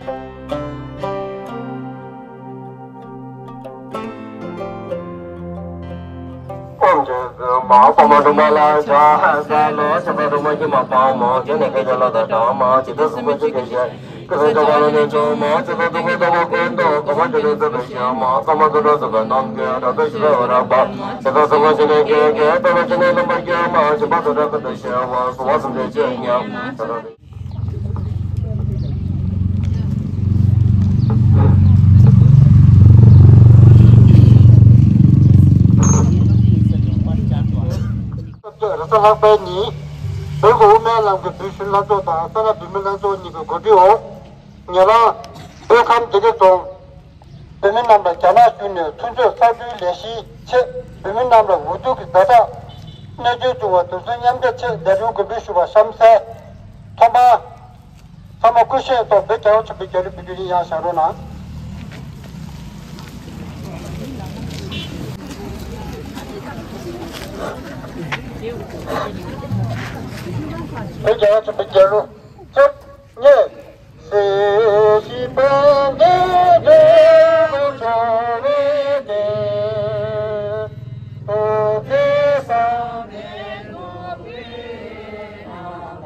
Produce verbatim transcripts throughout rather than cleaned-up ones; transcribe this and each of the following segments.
ཨོཾ་ཇི་སི་མ་ས་མ་དུ་མ་ལ་ཇ་ས་ལོ་ཆ་ས་དུ་མ་ཤི་མ་པ་མོ་ཇི་ནི་ཁ་ཇ་ལ་ད་ད་མ་ཇི་ཏུ་སུ་མ་ཅི་ཁ་ཇ་ཀི་ས་ཇ་བ་ལ་ནི་ཇོ་མ་ཇི་ཏུ་དུ་མ་དུ་མ་ཀུན་ཏུ་ག་མ་ཇི་ནི་ཟི་ཏུ་ཤ་མ་ས་མ་དུ་ར་ཟི་ཏུ་ནམ་གི་ར་ཏུ་ཤི་ས་བ་ར་པ་ཇི་ཏུ་སུ་མ་ཇི་ནི་ཁ་ཇ་ཏུ་མ་ཇི་ནི་ལམ་པ་ཤ་མ་ཇི་མ་དུ་ར་ཏུ་ཤ་བ་སུ་བ་སུ་ཏུ་ཇི་ཉ། རེས་གཟའ་ལྷག་པའི་ཉིན། བོད་ཀྱི་དབུ་མའི་ལམ་གྱི་བོད་གཞོན་ལྷན་ཚོགས་དང་ས་གནས་བོད་མི་ལྷན་ཚོགས་གཉིས་ཀྱི་གོ་སྒྲིག་འོག་ཉེ་ལམ་བོད་ཁམས་བདེ་སྐྱིད་རྫོང་བོད་མི་རྣམས་ལ་རྒྱ་ནག་གཞུང་ནས་མཐུན་ཕྱོགས་གསར་སྐྲུན་ལས་གཞིའི་ཆེད་བོད་མི་རྣམས་ལ་འོས་བསྡུ་གི་ཛ་དྲག་གནོད་སྐྱོན་བྱུང་བར་འདུ་འཛོམས་མཉམ་འབྲེལ་ཆེད་ལས་དོན་གོ་སྒྲིག་ཞུ་བར་གཤམ་གསལ། ཐོག་མར། ཚང་མ་སྐུ་གཞས་ཐོག་བོད་རྒྱལ་བ་ཆེན་པོའི་རྒྱལ་གླུ་འབུལ་རྒྱུ་ཡིན། ཡང་བཞག་རོགས་གནང་། བོད་རྒྱལ་བ་ཆེན་པོའི་རྒྱལ་གླུ་གཅིག་གཉིས། སྲིད་ཞིའི་དཔལ་ལྡན་འབྲས་བུ་འཆང་བའི་དེ། ཐུགས་བརྩེ་བཟང་པོའི་ནོར་བུའི་ཐང་།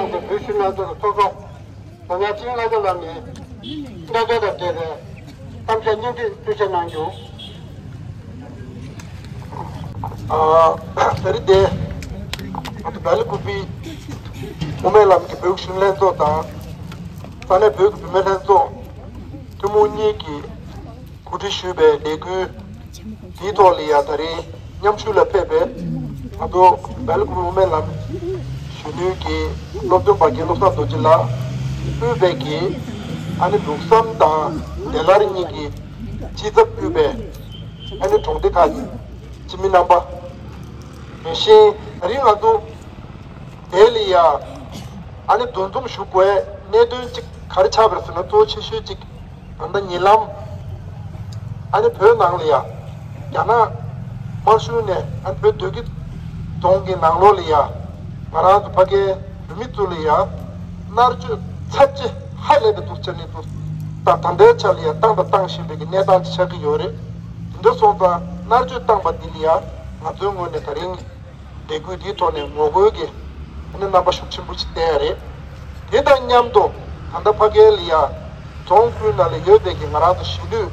བོད་གཞོན་ལྷན་ཚོགས་ཀྱི་ཚོགས་གཙོ་ཟུར་པ་ཅིང་ལྷ་རྒྱལ་ལགས་ནས་གནད་དོན་དང་འབྲེལ་བའི་གཏམ་བཤད་སྙིང་བསྡུས་གཏམ་བཤད་གནང་རྒྱུ། ཨ། ད་རེས་དེ་ང་ཚོ་སྦེལ་ཀོབ་དབུ་མའི་ལམ་གྱི་བོད་གཞོན་ལྷན་ཚོགས་དང་ས་གནས་བོད་ཀྱི་བུད་མེད་ལྷན་ཚོགས་ཐུན་མོང་གཉིས་ཀྱིས་གོ་སྒྲིག་ཞུས་པའི་ལས་འགུལ་འདིའི་ཐོག་ལ་ཡ་ད་རེས་མཉམ་ཞུགས་ལ་ཕེབས་པའི་ང་ཚོ་སྦེལ་ཀོབ་དབུ་མའི་ལམ་གཞོན་ནུའི་གི་སློབ་སྟོན་པ་དགེ་བློ་བཟང་རྡོ་རྗེ་ལགས་དབུས་པའི་གི་ཨ་ནི་ལུགས་བསམ་དང་བདེ་སླར་གཉིས་ཀྱི་སྤྱི་ཚབ་དབུས་པའི་ཨ་ནི་གྲོང་སྡེ་ཁག་གི་སྤྱི་མི་རྣམ་པ། དེ་བཞིན་ད་རིང་ང་ཚོ་དེ་ལ་ཡ་ཨ་ནི་འདུ་འཛོམས་ཞུ་དགོས་གནད་དོན་གཅིག་ག་རེ་ཆགས་པ་རེད་ཟེར་ན། གཙོ་བོ་ཆེ་ཤོས་གཅིག་ད་ལྟ་ཉེ་ལམ་ཨ་ནི་བོད་ནང་ལ་ཡ་རྒྱ་ནག་དམར་གཞུང་ནས་ཨ་ནི་བོད་བདེ་སྐྱིད་རྫོང་གི་ནང་ལོགས་ལ་ཡ་ང་རང་ཚོ་ཕ་གིའི་བོད་མི་ཚོ་ལ་ཡ་མནར་གཅོད་ཚབས་ཆེ་ཧ་ལས་པའི་འདུག་ཅེས་ནས་འདུག་ད་ད་ལྟའི་ཆ་ལ་ཡ་བཏང་དང་བཏང་བཞིན་པའི་གི་གནས་སྟངས་ཅིག་ཆགས་ཀྱི་ཡོད་རེད། དེ་འདྲ་སོང་ཙང་མནར་གཅོད་བཏང་པ་འདི་ལ་ཡ་ང་ཚོའི་ངོས་ནས་ད་རིང་ལས་འགུལ་འདིའི་ཐོག་ནས་ངོ་རྒོལ་གྱི་ཨ་ནི་རྣམ་པ་ཤུགས་ཆེན་པོ་ཞིག་བསྟན་ཡ་རེད། དེ་དང་མཉམ་དུ་ད་ལྟ་ཕ་གི་ལ་ཡ་རྫོང་ཁུལ་ནང་ལ་ཡོད་པའི་གི་ང་རང་ཚོ་གཞིས་ལུས་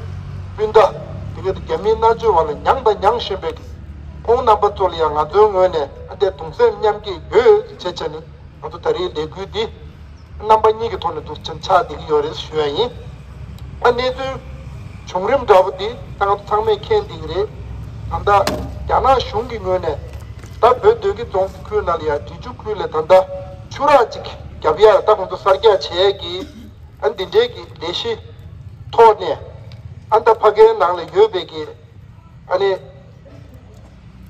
སྤུན་ཟླ་དེ་ག་དེ་རྒྱ་མིའི་མནར་གཅོད་འོག་ལ་མྱངས་དང་མྱང་བཞིན་པའི་གི་ཁོང་རྣམ་པ་ཚོ་ལ་ཡ་ང་ཚོའི་ངོས་ནས་ཨ་འདས་གདུང་སེམས་མཉམ་སྐྱེད་ཡོད་ཅེས་བྱས་ནས་ང་ཚོ་ད་རེས་ལས་འགུལ་འདི་རྣམ་པ་གཉིས་ཀྱི་ཐོག་ནས་འདུག་ཆ་ཆགས་བསྡད་ཀྱི་ཡོད་རེད་ཞུ་ཡ་ཡིན། ཨ་གནས་ཚུལ་བྱུང་རིམ་འདྲ་པོ་འདི་ད་ང་ཚོ་ཚང་མས་མཁྱེན་བསྡད་ཀྱི་རེད། ད་ལྟ་རྒྱ་ནག་གཞུང་གི་ངོས་ནས་ད་བོད་སྡོད་ཀྱི་རྫོང་ཁུལ་ནང་ལ་ཡ་འབྲི་ཆུ་ཁུལ་ལ་ད་ལྟ་ཆུ་རགས་ཅིག་བརྒྱབ་ཡ་ད་ཁོང་ཚོ་གསར་རྒྱག་བྱས་ཀྱི་ཨ་འདི་འདྲའི་གི་ལས་གཞི་ཐོག་ནས་ཨ་ད་ཕ་གིའི་ནང་ལ་ཡོད་པའི་གི་ཨ་ནི།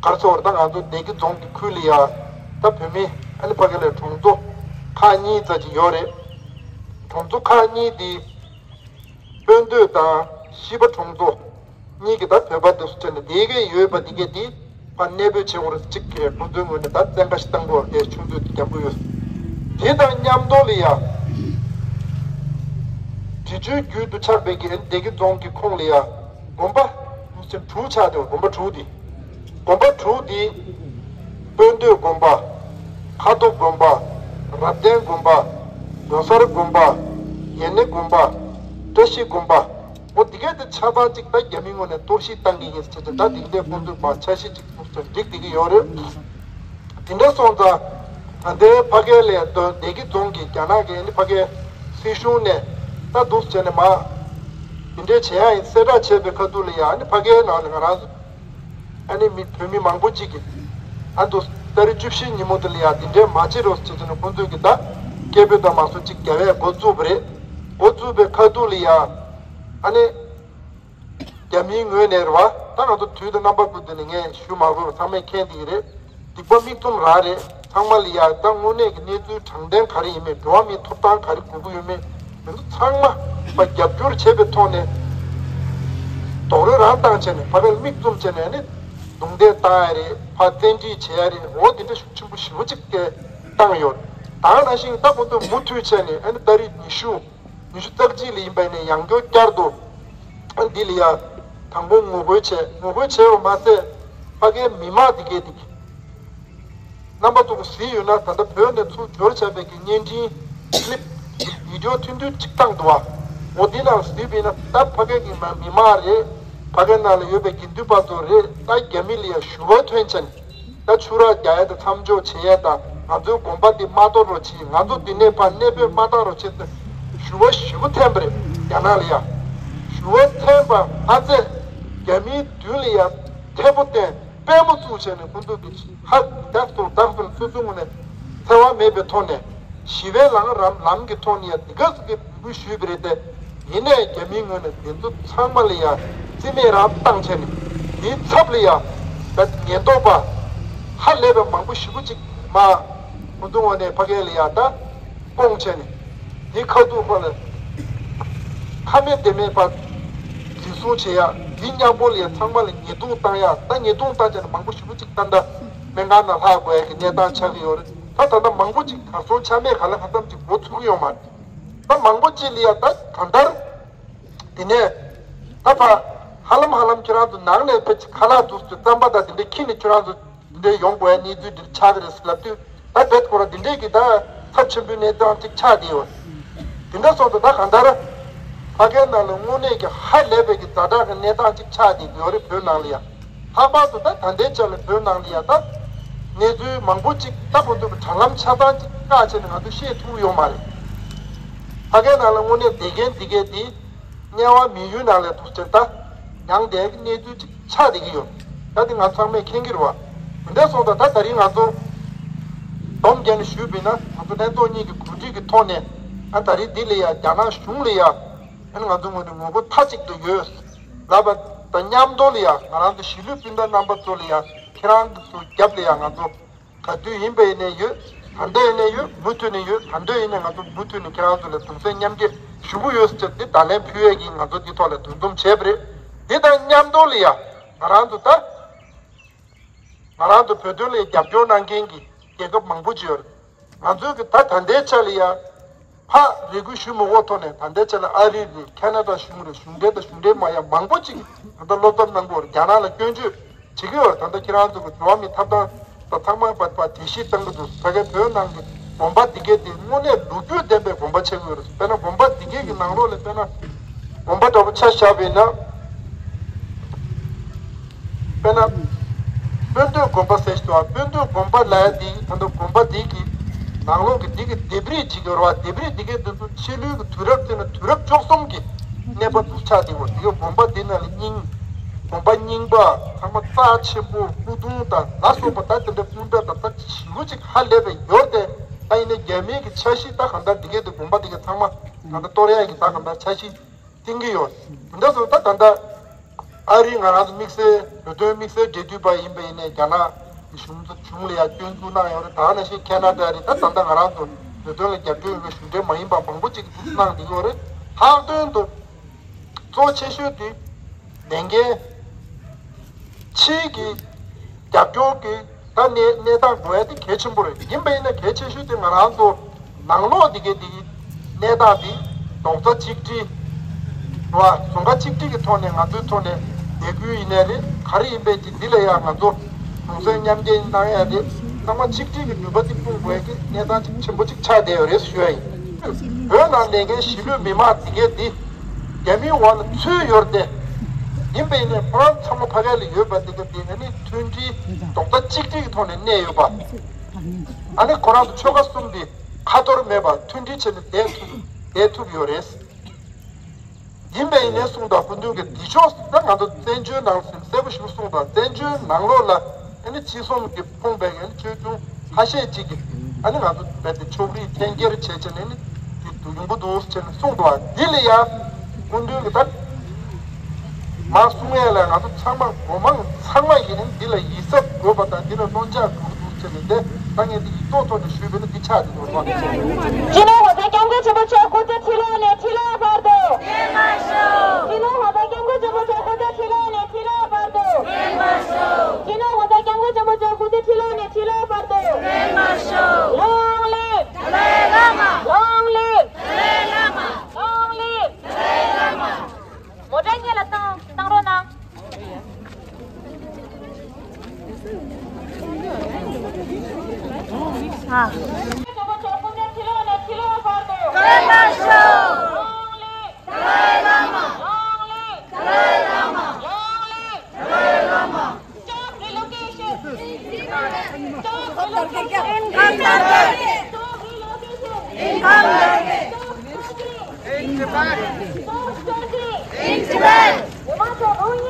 ག་རེ་ཟེར་བ་རེད། ད་ང་ཚོ་བདེ་སྐྱིད་རྫོང་གི་ཁུལ་ལ་ཡ་ད་བོད་མི་ ཨ་ནི་ཕ་གི་ལ་གྲོང་ཚོ་ཁག་གཉིས་ཙམ་ཅིག་ཡོད་རེད། གྲོང་ཚོ་ཁག་གཉིས་དེ་དཔོན་སྡོད་དང་ཤིས་པ་གྲོང་ཚོ་གཉིས་ཀྱི་ད་བོད་པ་དེ་ཚོ་བྱས་ནས་དེ་གས་ཡོད་པ་དེ་གས་དེ་ཕར་གནས་སྤོས་བྱེད་དགོས་རེད། གཅིག་གིས་ཁོང་ཚོའི་ངོས་ནས་ད་བཙན་བཀའ་ཞིག་བཏང་དགོས་རེད། ཆུང་ཚོད་དེ་རྒྱབ་དགོས་ཡོད། དེ་དང་མཉམ་དུ་ལ་ཡ་འབྲི་ཆུའི་རྒྱུད་དུ་ཆགས་པའི་གི་སྡེ་དགེ་རྫོང་གི་ཁོངས་ལ་ཡ་དགོན་པ་དྲུག་ཆགས་ཏེ། དགོན་པ་དྲུག་དེ། དགོན་པ་དྲུག་དེ། དཔོན་སྡོད་དགོན་པ། ཁ་ཐོག་དགོན་པ། རབ་བརྟན་དགོན་པ། ལོ་གསར་དགོན་པ། ཡེ་ནེ་དགོན་པ། བཀྲ་ཤིས་དགོན་པ། འོ་དེ་གས་དེ་ཆ་ཚང་གཅིག་ད་རྒྱ་མིའི་ངོས་ནས་གཏོར་བཤིག་བཏང་གི་ཡིན་ཟེར་ཏེ། ད་དེ་འདྲའི་ཁོང་ཚོས་མ་འཆར་གཞི་གཅིག་འདུག་ཟེར་འགྲིག་བསྡད་ཀྱི་ཡོད་རེད། དེ་འདྲ་སོང་ཙང་ད་ལྟའི་ཕ་གི་ལ་ཡ་སྡེ་དགེ་རྫོང་གི་རྒྱ་ནག་གི་ཨ་ནི་ཕ་གིའི་སྲིད་གཞུང་ནས་ད་འདུག་བྱས་ནས་མ་དེ་འདྲའི་བྱེད་ཡ་ཡིན་གསལ་བསྒྲགས་བྱས་པའི་ཁ་ཐུག་ལ་ཡ་ཨ་ནི་ཕ་གིའི་ནང་ལ་ང་རང་ཚོ་ཨ་ནི་མི་བོད་མི་མང་པོ་ཅིག་གིས་ཨ་འདུག་ཏ་རིག་བཅུ་བཞི་ཉིན་མོ་དེ་ལ་ཡ་དེ་འདྲའི་མ་བྱེད་རོགས་བྱེད་ཅེས་ནས་ཁོང་ཚོས་ཀྱི་ད་སྐད་འབོད་དང་མ་སོགས་ཅིག་རྒྱག་ཡས་འགོ་བཙུགས་པ་རེད། འགོ་བཙུགས་པའི་ཁ་ཐུག་ལ་ཡ་ཨ་ནི་རྒྱ་མིའི་ངོས་ནས་རེད་བ། ད་ང་ཚོ་དུས་དང་རྣམ་པ་ཀུན་ཏུ་ནས་ངས་ཞུ་མ་དགོས་པ་ཚང་མས་མཁྱེན་བསྡད་ཀྱི་རེད། སྡིག་པ་མིག་བཙུམ་རང་རེད། ཚང་མ་ལ་ཡ་ད་དངོས་གནས་ཀྱི་གནས་ཚུལ་དྲང་བདེན་ག་རེ་ཡིན་མིན། འགྲོ་བ་མིའི་ཐོབ་ཐང་ག་རེ་དགོས་ཀྱི་ཡོད་མེད། དེ་ཚོ་ཚང་མ་ཕར་རྒྱབ་སྐྱོར་བྱས་པའི་ཐོག་ནས་རྡོག་རོལ་རང་བཏང་བྱས་ནས་ཕ་གིར་མིག་བཙུམ་བྱས་ནས་ནི་རྡུང་རྡེག་བཏང་ཡ་རེད། ཕར་བཙན་ཁྲིད་བྱེད་ཡ་རེད། འོ་དེ་འདྲ་ཤུགས་ཆེན་པོ་ཞེ་པོ་ཅིག་གིས་བཏང་ཡོད། ད་ག་ནང་བཞིན་ད་ཁོང་ཚོས་མུ་མཐུད་བྱས་ནས་ཨ་ནི་ཏ་རིག་ཉི་ཤུ། ཉི་ཤུ་རྩ་གཅིག་ལ་ཡིན་པ་ཡིན་ན་ཡང་བསྐྱར་བསྐྱར་དུ་ཨ་འདི་ལ་ཡ་དང་པོ་ངོ་རྒོལ་བྱས། ངོ་རྒོལ་བྱས་པ་མ་ཟད་ཕ་གིའི་མི་མང་དེ་གས་དེ་གས་རྣམ་པ་ཚོ་གིས་གཟིགས་ཡོད་ན། ད་ལྟ་བོད་ནས་ཚུར་འབྱོར་བྱས་པའི་གི་བརྙན་འཕྲིན་ཀི་ལིབ་བི་ཌི་ཡོ་ཐུང་ཐུང་ཅིག་བཏང་འདུག་བ། འོ་འདི་ནང་གཟིགས་པ་ཡིན་ན་ད་ཕ་གི་གི་མ་མི་མང་རེད། ཕ་གི་ནང་ལ་ཡོད་པའི་དགེ་འདུན་པ་ཚོ་རེད། ད་རྒྱ་མི་ལ་ཡ་ཞུ་བ་ཐོན་བྱས་ནས། ད་ཆུ་རགས་རྒྱག་ཡས་དང་མཚམས་འཇོག་བྱེད་ཡས་དང་། ང་ཚོའི་དགོན་པ་འདི་མ་གཏོར་རོགས་གྱིས། ང་ཚོ་འདི་ནས་ཕར་གནས་སྤོས་མ་བཏང་རོགས་བྱེད་ཟེར་ཞུ་བ་ཞེ་པོ་འཐེན་པ་རེད། རྒྱ་ནག་ལ་ཡ་ཞུ་བ་འཐེན་པ་མ་ཚད་རྒྱ་མིའི་མདུན་ལ་ཡ་མཐེ་བོ་བསྟན། པད་མོ་བཙུགས་བྱས་ནས་ཁོང་ཚོ་གི་ཧ་བདག་ཏུ་བདག་ཏུ་སོ་སོའི་ངོས་ནས་འཚེ་བ་མེད་པའི་ཐོག་ནས། ཞི་བའི་ལམ་རམ་ལམ་གྱི་ཐོག་ནས་ཡ་འདི་ག་ཟེ་གི་འབོད་སྐུལ་ཞུས་པ་རེད་དེ། ཡིན་ནའི་རྒྱ་མིའི་ངོས་ནས་དེ་ཚོ་ཚང་མ་ལ་ཡ་རྩིས་མེད་རང་བཏང་བྱས་ནས། དེའི་ཚབ་ལ་ཡ་ད་ཉེན་རྟོག་པ་ཧ་ལས་པའི་མང་པོ་ཞེ་པོ་ཅིག་མ་ཁོང་ཚོའི་ངོས་ནས་ཕ་གི་ལ་ཡ་ད་སྤོང་བྱས་ནས། དེའི་ཁ་ཐུག་ཁོ་ལ་ཁ་མེད་དེ་མེད་པ་འཛིན་བཟུང་བྱེད་ཡ། དེའི་མཉམ་པོ་ལ་ཡ་ཚང་མ་ལ་ཉེས་རྡུང་བཏང་ཡ། ད་ཉེས་རྡུང་བཏང་བྱས་ནས་མང་པོ་ཞེ་པོ་ཅིག་ད་ལྟ་སྨན་ཁང་ནང་ལྷག་དགོས་ཡ་གི་གནས་སྟངས་ཆགས་ཀྱི་ཡོད་རེད། ད་ད་ལྟ་མང་པོ་ཅིག་གར་སོང་ཆ་མེད་ག་ལ་ག་ཙམ་ཅིག་འགོ་ཚུགས་ཀྱི་ཡོད་མ་རེད། ད་མང་པོ་ཅིག་ལ་ཡ་ད་གང་ལྟར་དེ་ནས་ད་ཕ་ཧ་ལམ་ཧ་ལམ་ཁྱེད་རང་ཚོ་ནང་ནས་ཕལ་ཆེར་ཁ་ལག་འདུག་ཚོད་རྩམ་པ་དང་དེ་འདྲ་ཁྱེར་ནས་ཁྱེད་རང་ཚོ་དེ་འདྲ་ཡོང་དགོས་ཡ་གནས་ཚུལ་འདི་ཆགས་ཀྱི་རེད་ཟེར་ལབ་དུས། ད་བེད་ཁོ་རང་དེ་འདྲས་ཀྱི་ད་ཚབས་ཆེན་པོའི་གནས་སྟངས་ཅིག་ཆགས་བསྡད་ཡོད། དེ་འདྲ་སོང་ཙང་ད་གང་ལྟར་ཕ་གའི་ནང་ལ་དངོས་གནས་ཀྱི་ཧ་ལས་པའི་གི་ཛ་དྲག་གི་གནས་སྟངས་ཅིག་ཆགས་བསྡད་ཡོད་རེད། བོད་ནང་ལ་ཡ། ལྷག་པར་དུ་ད་ད་ལྟའི་ཆ་ལ་བོད་ནང་ལ་ཡ་ད་གནས་ཚུལ་མང་པོ་ཅིག་ད་ཁོ་ཚོ་གི་དྲ་ལམ་ཆ་ཚང་ཅིག་བཀག་བྱས་ནས་ང་ཚོས་ཤེས་ཐུབ་ཡོད་མ་རེད། ཕ་གའི་ནང་ལ་དངོས་གནས་བསྡད་མཁན་འདི་གས་འདི་དམྱལ་བ་མི་ཡུལ་ནང་ལ་ཐུག་ཕྱིར་ད་མྱང་འདས་ཀྱི་གནས་ཚུལ་ཅིག་ཆགས་བསྡད་ཀྱི་ཡོད། ད་དེ་ང་ཚང་མས་མཁྱེན་གྱི་རེད་བ། དེ་འདྲ་སོང་ཙང་ད་ད་རིང་ང་ཚོ་སྡོམ་བརྒྱབ་ནས་ཞུས་པ་ཡིན་ན། ང་ཚོ་ལྷན་ཚོགས་གཉིས་ཀྱི་གོ་སྒྲིག་གི་ཐོག་ནས་ཨ་ད་རིང་འདི་ལ་ཡ་རྒྱ་ནག་གཞུང་ལ་ཡ་ཨ་ནི་ང་ཚོ་ངོས་ནས་ངོ་རྒོལ་མཐའ་གཅིག་ཏུ་ཡོད་ལབ་པ་དང་མཉམ་དུ་ལ་ཡ། ང་རང་ཚོ་གཞིས་ལུས་སྤུན་ཟླ་རྣམ་པ་ཚོ་ལ་ཡ་ཁྱེད་རང་ཚོ་རྒྱབ་ལ་ཡ་ང་ཚོ་ག་དུས་ཡིན་པ་ཡིན་ནའི་ཡོད། ད་ལྟ་ཡིན་ནའི་ཡོད། མུ་མཐུད་ནས་ཡོད། ད་ལྟ་ཡིན་ནའི་ང་ཚོ་མུ་མཐུད་ནས་ཁྱེད་རང་ཚོ་ལ་གདུང་སེམས་མཉམ་སྐྱེད་ཞུ་གི་ཡོད་ཟེར་འདི་བརྡ་ལན་ཕུལ་ཡས་ཀྱི་ང་ཚོ་འདི་ཐོག་ལ་འདུ་འཛོམས་བྱས་པ་རེད། འདི་དང་མཉམ་དུ་ལ་ཡ་ང་རང་ཚོ་ད་ང་རང་ཚོ་བོད་དོན་ལ་རྒྱབ་སྐྱོར་གནང་མཁན་གྱི་རྒྱལ་ཁབ་མང་པོ་ཅིག་ཡོད་རེད། ང་ཚོའི་གི་ད་ད་ལྟའི་ཆ་ལ་ཡ། ཕར་རེ་སྐུལ་ཞུ་མི་དགོས་ཐོག་ནས་ད་ལྟའི་ཆ་ལ་ཨ་རི་རེད། ཁ་ན་ཌ་གཞུང་རེད། གཞུང་འབྲེལ་དང་གཞུང་འབྲེལ་མ་ཡིན་མང་པོ་ཅིག་ད་ལྟ་བློ་འཚབ་གནང་གི་ཡོད་རེད། རྒྱ་ནག་ལ་སྐྱོན་བརྗོད་བྱེད་ཀྱི་ཡོད་རེད། ད་ལྟ་ཁྱེད་རང་ཚོ་གི་འགྲོ་བ་མིའི་ཐོབ་ཐང་དང་ཚང་མ་བར་བར་བརྗེ་ཞིབ་གཏང་གི་འདུག་ཕ་གའི་བོད་ནང་གི་དགོན་པ་འདི་གས་དེ་དངོས་གནས་ལོ་རྒྱུས་ལྡན་པའི་དགོན་པ་ཆགས་ཀྱི་ཡོད་རེད། དཔེར་ན་དགོན་པ་འདི་གས་ཀྱི་ནང་ལོགས་ལ་དཔེར་ན་དགོན་པ་འདྲ་པོ་ཆ་བཞག་པ་ཡིན་ན། དཔེར་ན། དཔོན་སྡོད་དགོན་པ་ཟེར་ཞིག་འདུག་དཔོན་སྡོད་དགོན་པ་ལབ་ཡ་འདི་ད་ལྟ་དགོན་པ་འདི་གི་ནང་ལོགས་ཀྱི་འདི་གི་ལྡེབས་རིས་ཅིག་ཡོད་རེད་བ། ལྡེབས་རིས་འདི་གའི་འདི་ཚོ་ཕྱི་ལོའི་གི་དུས་རབས་བརྩིས་ན་དུས་རབས་བཅུ་གསུམ་གྱི་གནས་པ་འདུག་ཆགས་འདི་གོ། འདི་གའི་དགོན་པ་འདི་ནང་ལ་རྙིང་། དགོན་པ་རྙིང་པ་ཚང་མ་རྩ་ཆེན་པོ་སྐུ་གདུང་དང་ལ་སོགས་པ་ད་དེ་འདྲ་སྐུ་འདྲ་དང་ད་ཞེ་པོ་ཅིག་ཧ་ལས་པའི་ཡོད་དེ། ད་ཡིན་ནའི་རྒྱ་མིའི་གི་འཆར་གཞི་ད་གང་ལྟར་འདི་གའི་འདི་དགོན་པ་འདི་གའི་ཚང་མ་གང་ལྟར་གཏོར་ཡ་གི་ད་གང་ལྟར་འཆར་གཞི་བཏིང་གི་ཡོད། དེ་འདྲ་སོང་ད་ད་ལྟ་ཨ་རི་ང་རང་ཚོ་དམིགས་བསལ་བོད་དོན་དམིགས་བསལ་འབྲེལ་མཐུད་པ་ཡིན་པ་ཡིན་ནའི་རྒྱ་ནག་ གཞུང་གཞུང་ལ་ཡང་སྐྱོན་འཛུགས་གནང་ཡོད་རེད། ད་ནང་བཞིན་ཁེ་ན་ཌ་རེད། ད་ད་ལྟ་ང་རང་ཚོ་བོད་དོན་ལ་རྒྱབ་སྐྱོར་ཡོད་པའི་གཞུང་འབྲེལ་མ་ཡིན་པ་མང་པོ་ཅིག་གིས་འཛུགས་གནང་གི་ཡོད་རེད། ལྷག་དོན་དུ་གཙོ་ཆེ་ཤོས་དེ་ལས་འགན་ཕྱིའི་གི་རྒྱབ་སྐྱོར་གྱི་ད་གནས་གནས་སྟངས་དགོས་ཡ་དེ་གལ་ཆེན་པོ་རེད། ཡིན་པ་ཡིན་ན་གལ་ཆེ་ཤོས་དེ་ང་རང་ཚོ་ནང་ལོགས་འདི་གའི་འདི་གནས་སྟངས་འདི་རྡོག་རྩ་གཅིག་སྒྲིལ་བ་ཟུང་ཁ་གཅིག་སྒྲིལ་གྱི་ཐོག་ནས་ང་ཚོའི་ཐོག་ནས་ལས་འགུལ་ཡིན་ནའི་རེད། ག་རེ་ཡིན་པའི་དེ་འདི་ལ་ཡང་ང་ཚོ་གདུང་སེམས་མཉམ་སྐྱེད་གནང་ཡ་རེད། ཚང་མ་གཅིག་སྒྲིལ་གྱི་ནུས་པ་འདི་སྤུངས་དགོས་ཀྱི་གནས་སྟངས་ཅིག་ཆེན་པོ་ཅིག་ཆགས་བསྡད་ཡོད་རེད་ཞུ་ཡ་ཡིན། བོད་ནང་ལས་འགན་གཞིས་ལུས་མི་མང་འདི་གའི་འདི་རྒྱ་མིའི་འོག་ལ་ཚུད་ཡོད་རེད་དེ། ཡིན་པ་ཡིན་ནའི་ཁོ་རང་ཚང་མ་ཕ་གི་ལ་ཡོད་པ་འདི་ག་འདི་ཨ་ནི་མཐུན་སྒྲིལ་རྡོག་རྩ་གཅིག་སྒྲིལ་གྱི་ཐོག་ནས་གནས་ཡོད་པ། ཨ་ནི་ཁོ་རང་ཚོ་ཆོལ་ཁ་གསུམ་འདི་ཁ་འཐོར་མེད་པ་མཐུན་སྒྲིལ་བྱས་ནས་བསྡད་ཐུབ་བསྡད་ཐུབ་ཡོད་རེད། ཡིན་པ་ཡིན་ནའི་གསུངས་དང་སྐུ་མདུན་གྱི་འདི་ཕྱོགས་ད་ང་ཚོ་བཙན་བྱོལ་ནང་ཟིན་གསལ་པོ་ཞིག་གསུངས་དང་བཙན་བྱོལ་ནང་ལོགས་ལ་ཨ་ནི་ཕྱི་སོང་གི་ཕོངས་པའི་ཨ་ནི་ཆོས་སྐྱོང་ཁ་ཤས་ཅིག་གིས་ཨ་ནི་ང་ཚོ་རྦད་དེ་ཕྱོགས་རིས་འཐེན་འཁྱེར་བྱས་བྱས་ནས་ནི་འདི་ཡོང་གི་འདུག་ཟེར་ནས་གསུངས་འདུག་བ། འདི་ལ་ཡ་སྐུ་མདུན་གྱི་ད་མ་གསུང་ཡ་ལ་ང་ཚོ་ཚང་མ་སྒོ་མང་ཚང་མ་ཡིན་ནི་འདི་ལ་ཡིད་གཟབ་དགོས་པ་དང་འདི་ལ་བློ་འཇགས་དགོས་འདུག་ཟེར་ནས་འདི་ད་ངས་འདི་ཡིག་ཐོག་ཐོག་ནས་ཞུས་པ་ཡིན་ན་འདི་ཆགས་འདི་འདུག་བ། སྤྱི་ནོར་༸གོང་ས་༸སྐྱབས་མགོན་ཆེན་པོ་མཆོག་སྐུ་ཚེ་ཁྲི་ལོ་ནས་ཁྲི་ལོ་བར་དུ། སྤྱི་ནོར་༸གོང་ས་༸སྐྱབས་མགོན་ཆེན་པོ་མཆོག་སྐུ་ཚེ་ཁྲི་ལོ་ནས་ཁྲི་ལོ་བར་དུ། སྤྱི་ནོར་༸གོང་ས་༸སྐྱབས་མགོན་ཆེན་པོ་མཆོག་སྐུ་ཚེ་ཁྲི་ལོ་ནས་ཁྲི་ལོ་བར་དུ། Long live! Long live! Long live! Long live! མོ་ཊ་སྔོན་ལ་བཏང་བཏང་རོགས་གནང་། ཨ། སྟོན་པ་ཤོག Dalai Lama! Dalai Lama! Dalai Lama! Stop relocation! Stop relocation! Income target! Stop relocation! Income target! Stop In Tibet! In Tibet! In Tibet!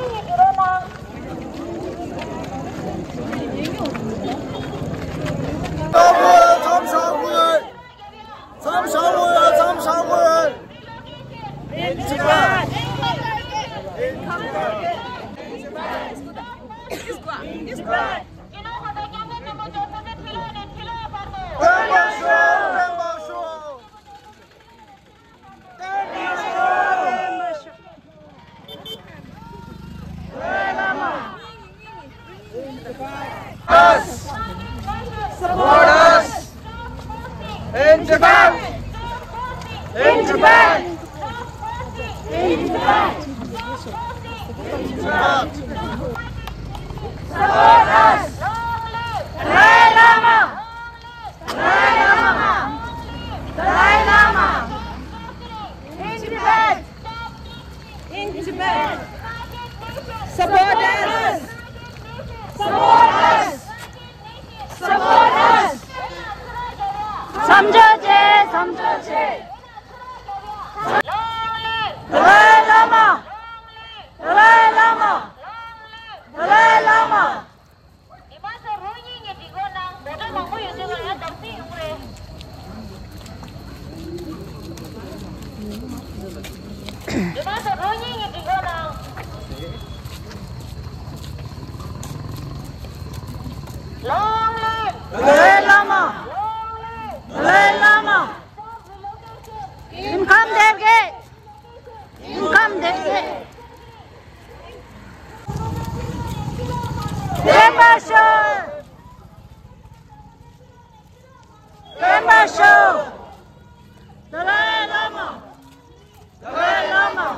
Us! Support us! In Tibet! In Tibet! In Tibet! Support us! Dalai Lama! Dalai Lama! Dalai Lama! In Tibet! In Tibet! Support us! Support us! Support us! བསམ་བརྗོད་བྱེད། བསམ་བརྗོད་བྱེད། Dalai Lama! Dalai Lama! Dalai Lama! མི་མང་ཚོ་རང་ཉིད་ཀྱི་སྒྲིག་འགོད་ནང་མོ་ཊ་མང་པོ་ཡོད་དུས་ང་ཡང་དམ་སྲི་ཡོང་གི་རེད། མི་མང་ཚོ་རང་ཉིད་ཀྱི་སྒྲིག་འགོད་ནང་། Long live! Dalai Lama! Long live! Dalai Lama! Income target! Income target! སྟོན་པ་ཤོག་སྟོན་པ་ཤོག Dalai Lama! Dalai Lama!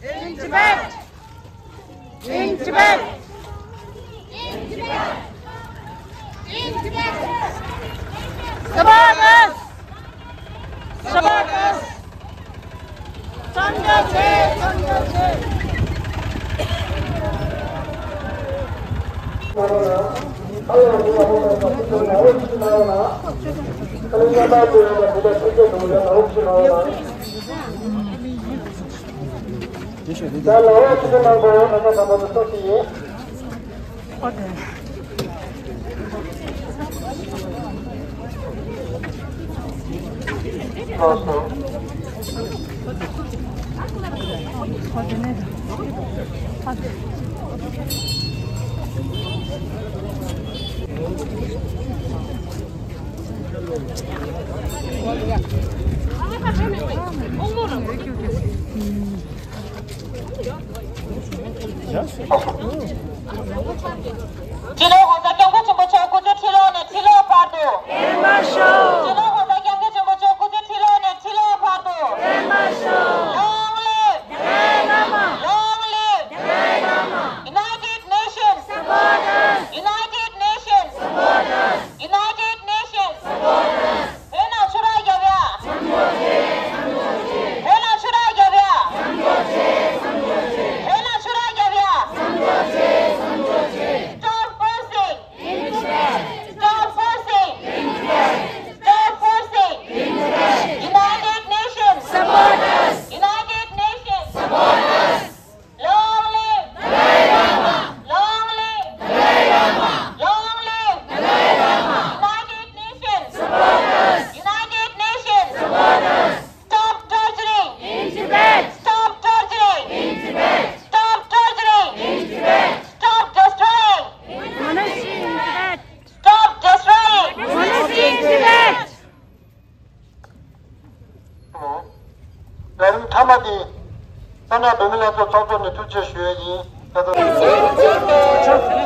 In Tibet! In Tibet! In Tibet! In Tibet! Support us! Support us! སྤྱི་ནོར་༸གོང་ས་༸སྐྱབས་མགོན་ཆེན་པོ་མཆོག་སྐུ་ཚེ་ཁྲི་ལོ་ནས་ཁྲི་ལོ་བར་དུ། བརྟན་པར་ཤོག་སྤྱི་ནོར་༸གོང་ས་༸སྐྱབས་མགོན་ཆེན་པོ་མཆོག་སྐུ་ཚེ་ཁྲི་ལོ་ནས་ཁྲི་ལོ་བར་དུ། བརྟན་པར་ཤོག Long live! Dalai Lama! Long live! Dalai Lama! United Nations! Support us! United Nations! Support us! United Nations! Support us! བོད་ནང་ཆུ་རགས་རྒྱབ་ཡ། བོད་ནང་ཆུ་རགས་རྒྱབ་ཡ། བོད་ནང་ཆུ་རགས་རྒྱབ་ཡ། Stop forcing! Stop forcing! Stop forcing! United Nations! Support us! United Nations! Support us! Long live! Dalai Lama! Long live! Dalai Lama! Long live! Dalai Lama! United Nations! Support us! United Nations! Support us! Stop torturing! In Tibet! Stop torturing! In Tibet! Stop torturing! In Tibet! Stop destroying! Honesty in Tibet! Stop destroying! Honesty in Tibet! ད་རིང་མཐའ་མ་དེ་ས་གནས་བོད་མི་ལྷན་ཚོགས་ཚོགས་གཙོ་ནས་ཐུགས་རྗེ་ཆེ་ཞུ་ཡས་ཡིན། ད་ལྟ།